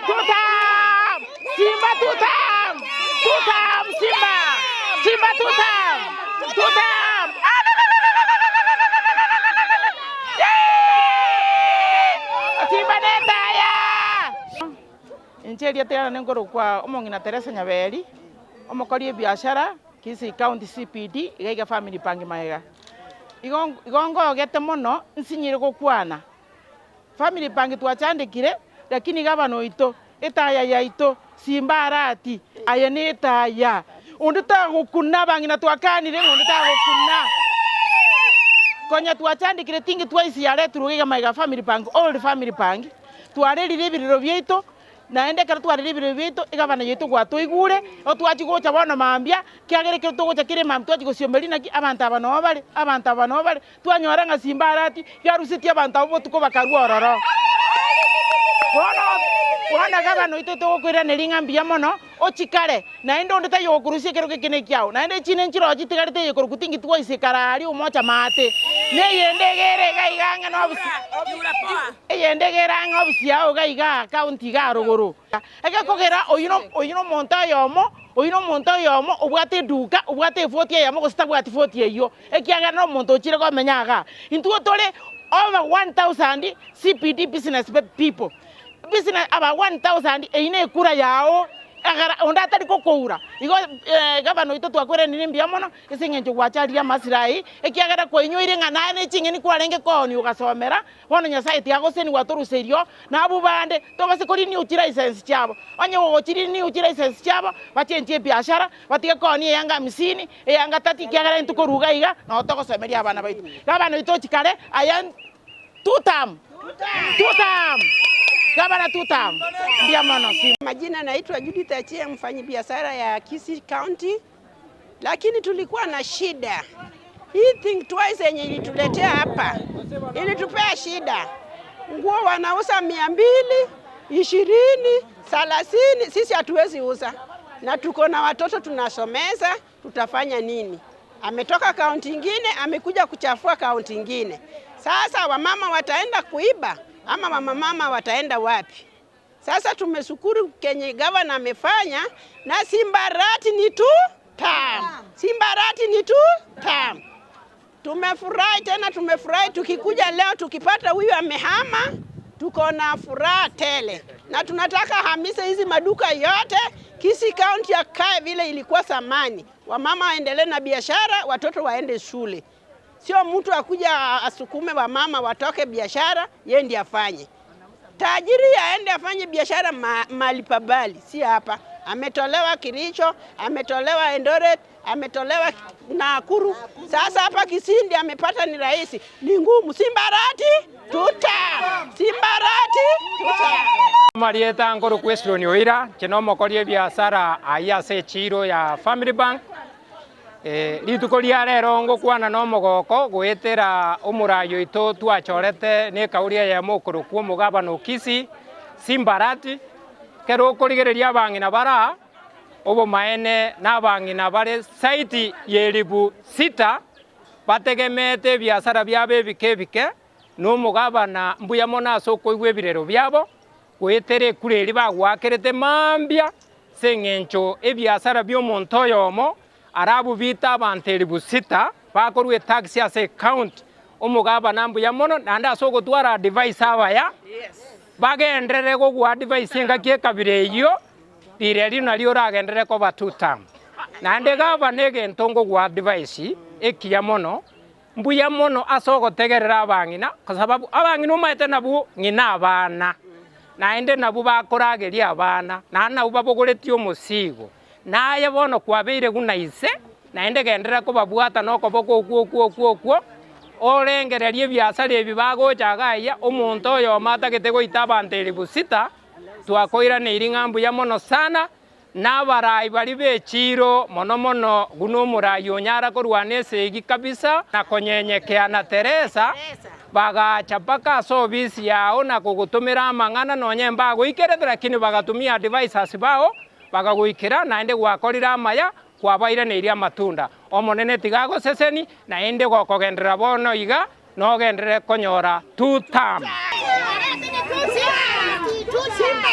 Tutam! Simba tutam! Tutam Simba! Simba tutam! Tutam! Simba netaya! Inche erieta riane nkorokwa omong'ina Teresa Nyaberi, omokori ebiashara Kisii County CPD, iga iga Family Bank magega. Igo igo ngogete mono nsinyire gokwana. Family Bank twachandekire, lakini gavana oito, etaya yaito, Simba Arati, aye netaya. Onde tagokuna abang'ina twakanire ng'a onde tagokuna. Konya twachandekire tingi twice yaretirwe iga magega Family Bank, old Family Bank, twarerire ebirero biaito, Naende ekero twarire ebirero biaito, egavana yaito gwatoigure, igo twachia gocha bono mambia, ekiagera ekero togocha kere mambia twachia gosiomeria naki abanto aba noo bare, abanto aba noo bare, twanyora ng'a Simba Arati yarusetie abanto abwo botuko bakarua ororo. Bono bono gavana oito togokoiraneria ng'a mbuya mono, ochie kare, naende onde taiyo ogokorusia ekerogo eke nekiao. Naende echinde nchiroo chitigarete eye korokwa tingi twice ekare aria omocha maate, na eyende iga ere iga iga ang'e na obisi. Eyende iga ere ang'e obisi yao iga iga county iga arogoro. Egekogera oyio no oyio nomonto oyomo, oyio nomonto oyomo obwate eduka, obwate efoti eyemo gose tabwati foti eyio, ekiagera nomonto ochire komenya igaa. Intwe tore over 1000 CBD business people, business aba 1000 eyio ne ekura yao. Ekero onde atari gokoura, igo gavana oito twakweranire mbuya mono ase eng'encho gwacharirie amasilahi, ekiagera kwainyoire ng'a naye ne ching'eni kwarenge koonia ogasomera, bono Nyasaye tiagoseni gwatoruseiri oo, na abwo bande tobase ko renew chilicense chiabo. Onye gogochi renew chilicense chiabo, bachenchie ebiashara, batige koonia eyanga hamsini, eyanga tati, ekiagera intwe korwa iga iga noo togosomeria abana baito. Gavana oito ochia kare, aya. Tutam! Tutam! Gavana tutam! Mbuya mono. Majina naitwa Judith Achieng, mfanyibiashara ya Kisii County, lakini tulikuwa na shida hii Think Twice yenye ilituletea hapa ilitupea shida. Nguo wanauza 220, 30, sisi hatuwezi uza, na tuko na watoto tunasomeza, tutafanya nini? Ametoka kaunti ingine amekuja kuchafua kaunti ingine. Sasa wamama wataenda kuiba ama wamamama wataenda wapi? Sasa tumeshukuru kenye gavana amefanya, na Simbarati ni tu tam, Simbarati ni tu tam. Tumefurahi tena, tumefurahi tukikuja leo tukipata huyu amehama, tuko na furaha tele, na tunataka hamise hizi maduka yote Kisii County akae vile ilikuwa zamani, wamama waendelee na biashara, watoto waende shule, sio mtu akuja asukume wamama watoke biashara, yeye ndiye afanye. Tajiri aende afanye biashara ma, mali pabali, si hapa. Ametolewa Kericho, ametolewa Eldoret, ametolewa Nakuru. Sasa hapa Kisindi amepata ni rahisi, ni ngumu. Simbarati tuta, Simbarati tuta. Amarieta nkorokwa Esroni Oira, inche nomokori ebiasara ayio ase echiiro ya Family Bank. Rituko ria rero ngokwana nomogoko goetera omorai oito twachorete nekauri eyemo okorokwa omogabana o Kisii, Simbarati, Ekero okorigereria abang'ina bare aa, obomaene nabang'ina bare saiti y'elifu sita bategemeete ebiasara biabo ebike ebike, na omogabana mbuya mono ase okoigwa ebirero biabo, goetera ekura eria bagoakerete mambia, ase engencho ebiasara bi'omonto oyomo arabubite abanto elifu sita bakorua etax ase ecounty. Omogabana mbuya mono naende ase ogotwara advice abaya, bagenderere gogwa advice engaki ekabira eyio, rirerio nario oragenderere koba two term. Naende gavana egento ngogwa advice ekiya mono, mbuya mono ase ogotegerera abang'ina, kwa sababu abang'ina omanyete nabwo ng'ina abana, naende nabwo bakorageria abana, naende nabwo babogoretie omosigo. Naye bono kwabeire buna ise, naende genderera kobabwata nokoboko okwo okwo okwo okwo, orengererie ebiasara ebi bagocha iga aiga, omonto oyomo atagete goita abanto elifu sita, twakoiraneirie ng'a mbuya mono sana, na abarai baria b'echiiro mono mono buna omorai onyara korwana esegi kabisa, na konyenyekea na Teresa, bagacha mpaka ase ofisi yao na kogotomera amang'ana nonye mbagoikerete, lakini bagatumia advisers bao, Bakagoikera, naende gwakorire amaya, kwabairaneirie amatunda. Omonene tiga agoseseni, naende gokogenderera bono iga, nogenderere konyora tutam. Simba!